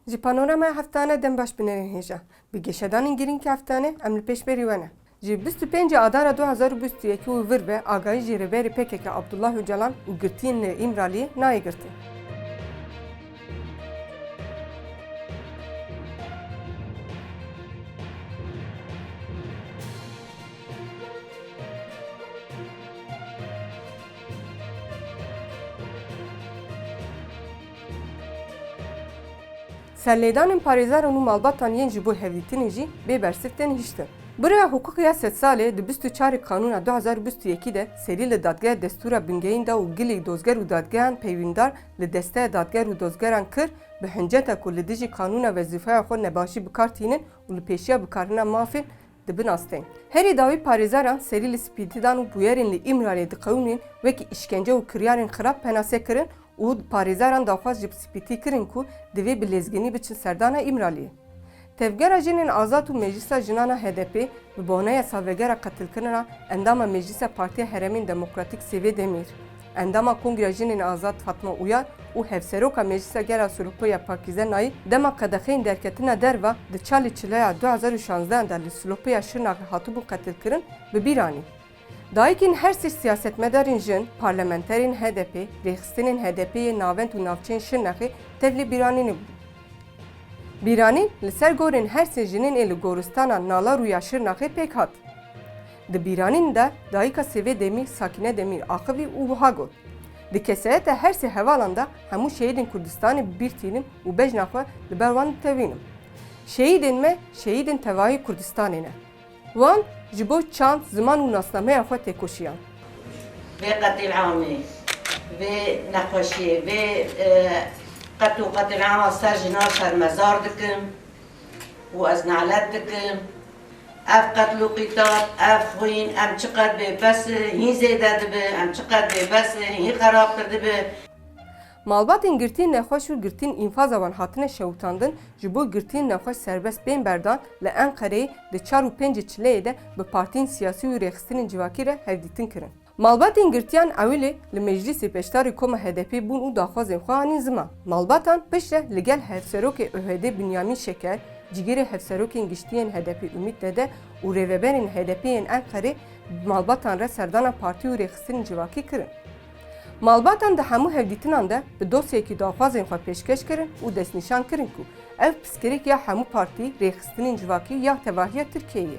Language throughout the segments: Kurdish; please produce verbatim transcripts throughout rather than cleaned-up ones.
Ji panoramaya heftane dem baş binerên hêja. Bi geşedanên girîng heftane em li pêşberî we ne. Ji bîst û pêncê Adara du hazar û bîst û yekê û vir ve agahî ji rêberê P K K Abdullah Ocalan û girtiyên li Îmraliyê nayê girtin. Serlêdanên parêzeran û malbatan yên ji bo hevdîtinê jî bê bersiv tên hiştin. Bi rêya hiqûqê ya sedsalê di bîst û çarê Kanûna du hazar û bîst û yekê de serî li dadgeha destûra bingehîn da û gilî dozger û dadgehan peywîndar li desteya dadger û dozgeran kir, bi hinceta ku li dijî kanûna wezîfeya xwe nebaşî bi kar tînin û li pêşiya bikarhêna mafên dibin asteng. Herî dawî parêzeran serî li spîtî dan û bûyerên li Îmraliyê diqewimîn wekî îşkence û kiryarên xirab penase kirin û parêzeran daxwaz ji spîtî kirin ku divê bi lezgînî biçin serdana Îmraliyê. Tevgera Jinên Azad û Meclisa Jinana H D P bi boneya salvegera qetilkirina endama Meclisa Partiya Herêmên Demokratîk Sêvê Demîr, endama Kongreya Jinên Azad Fatma Uyar û Hevseroka Meclisa Gel a Silopiya Pakîze Nayî dema qedexeyên derketina derva di çarê Çileya du hazar û şanzdehan de li Silopiya Şirnexê hatibûn qetilkirin, bi bîr anîn. Dayikên her sê siyasetmedarên jin, parlamenterên H D P, rêxistinên H D P yê navend û navçeyên Şirnexê tevlî bîranînê bûn. Bîranîn li ser gorên her sê jinên ê li goristana Nalarû ya Şirnexê pêk hat. Di bîranîn de dayika Sêvê Demîr Sakîne Demîr axivî û wiha got, Di kesayeta her sê hevalan de hemû şehîdên Kurdistanê bi bîr tînim û bejna xwe li ber wan ditewînim. Şehîdên me şehîdên tevahî Kurdistanê ne. Wan ji bo çand, ziman û nasnameya xwe têkoşiyan. Vê qetil'amê, vê nexweşiyê, vê, e, qetl û qetil'ama ser jinan şermezar dikim û ez nalet dikim. Ev qetl û qîtal, ev xwîn, em çiqet bêbes in, hîn zêde dibe, em çiqet bêbes in, hîn xerabtir dibe. Malbatên girtiyên nexweş û girtiyên înfaza wan hatine şewitandin, ji bo girtiyên nexweş serbest bên berdan, li Enqereyê di çar û pêncê Çileyê de bi partiyên siyasî û rêxistinên civakî re hevdîtin kirin. Malbatên girtiyan ewilî li meclîsê beşdarî koma H D P bûn û daxwazên xwe anîn ziman. Malbatan piştre li gel hevserokê O H D Binyamîn Şeker, cigêrê hevserokên giştî yên H D P Umît Dede û rêveberên H D P yên Enqerê bi malbatan re serdana partî û rêxistinên civakî kirin. Malbatan di hemû hevdîtinan de bi dosyekî daxwazên xwe pêşkeş kirin û destnîşan kirin ku ev pirsgirêk ya hemû partî, rêxistinên civakî ya tevahiya Tirkiyeyê ye.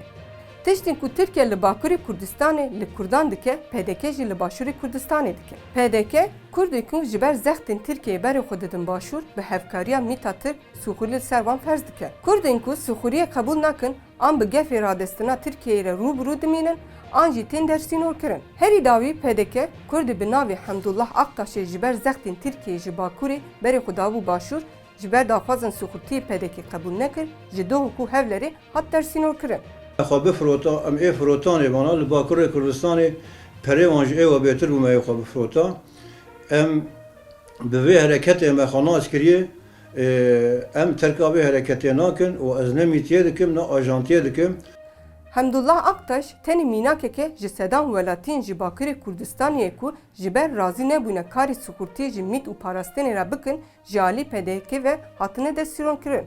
Tiştên ku Tirkiye li Bakurê Kurdistanê li Kurdan dike, P D K jî li Başûrê Kurdistanê dike. P D K, Kurdên ku ji ber zextên Tirkiyeyê berê xwe didin Başûr, bi hevkariya Mîta Tirk, sîxurî li ser wan ferz dike. Kurdên ku sîxuriyê qebûl nakin, an bi gefê radestina Tirkiyeyê re rû bi rû dimînin, an jî tên dersînorkirin. Herî dawî P D K, Kurdê bi navê Hemdullah Aktaşê ji ber zextên Tirkiyeyê ji Bakurê berê xwe dabû Başûr, ji ber daxwazên sîxurtiyê P D K qebûl nekir, ji Duhok û Hewlerê hat dersînorkirin. Xwe bifirota, em ê firotanê vana li Bakurê Kurdistanê perê wan ji ê we bêtir bû me ê xwe bifirota. Em bi vê hereketê me xwe nas kiriye, e, em terka vê hereketê nakin û ez ne mîtiyê dikim, ne ajantiyê dikim. Hemdullah Aktaş tenê mînakeke ji sedan welatiyên ji Bakurê Kurdistanê ye ku ji ber razî nebûne karê sîxurtiyê ji mît û parastinê re bikin, ji alî P D K ve hatine destîronkirin.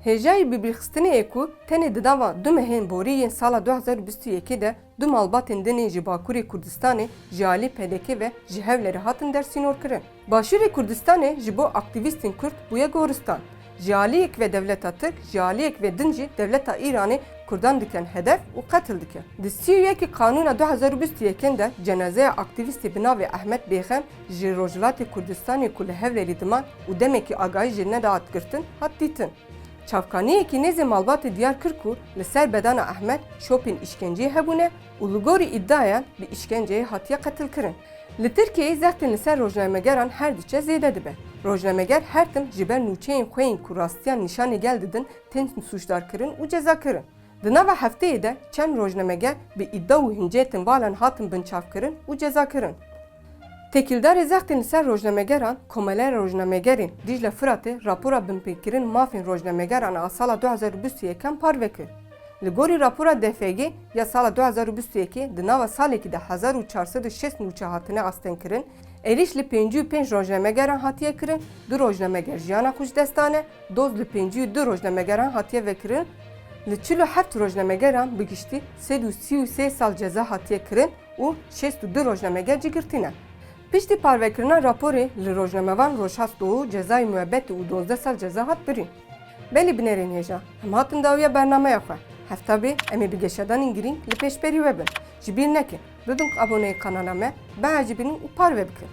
Hêjayî bibîrxistinê ye ku tenê di nava du mehên borî yên sala du hazar û bîst û yekê de du malbatên din ên ji Bakurê Kurdistanê ji alî P D K ve ji Hewlerê hatin dersînorkirin. Başûrê Kurdistanê ji bo aktîvîstên Kurd bûye goristan. Ji aliyek ve dewleta Tirk, ji aliyek ve din jî dewleta Îranê Kurdan dikin hedef û qetil dikin. Di sî û yekê Kanûna du hazar û bîst û yekê de cenazeya aktîvîstê bi navê Ehmed Bêxem ji Rojhilatê Kurdistanê ku li Hewlerê diman û demekî agahî jê nedihat girtin, hat dîtin. Çavkaniyekî nêzê malbatê diyar kir ku li ser bedana Ehmed şopên îşkenceyê hebûne û li gorî îdiayan bi îşkenceyê hatiye qetilkirin. Li Tirkiyeyê zextên li ser rojnamegeran her diçe zêde dibe. Rojnameger her tim ji ber nûçeyên xwe yên ku rastiyan nîşanê gel didin tên sûcdarkirin û cezakirin. Di nava hefteyê de çend rojnameger bi îdia û hincetên valan hatin binçavkirin û cezakirin. Têkildarê zextên li ser rojnamegeran, Komeleya Rojnamegerên Dîcle Firatê rapora binpêkirin mafên rojnamegeran a sala du hazar û bîst û yekê parve kir. Li gorî rapora D F G ya sala du hazar û bîst û yekê, di nava salekî de hezar û çar sed û şêst nûçe hatine astengkirin, Êrîş li pêncî û pênc rojnamegeran hatiye kirin, du rojnameger jiyana xwe ji dest dane, doz li pêncî û du rojnamegeran hatiye vekirin, li çil û heft rojnamegeran bi giştî sed û sî û sê sal ceza hatiye kirin û şêst û du rojnameger jî girtî ne. Piştî parvekirina raporê li rojnamevan Rojhas Doğu cezayê muebetê û duwazdeh sal ceza hat birîn. Belê binerên hêja, em hatin dawiya bernameya xwe. Hefta bê em ê bi geşedanên girîng li pêşberî we bin. Ji bîr nekin, bibin aboneyê kanala me, biecibînin û parve bikin.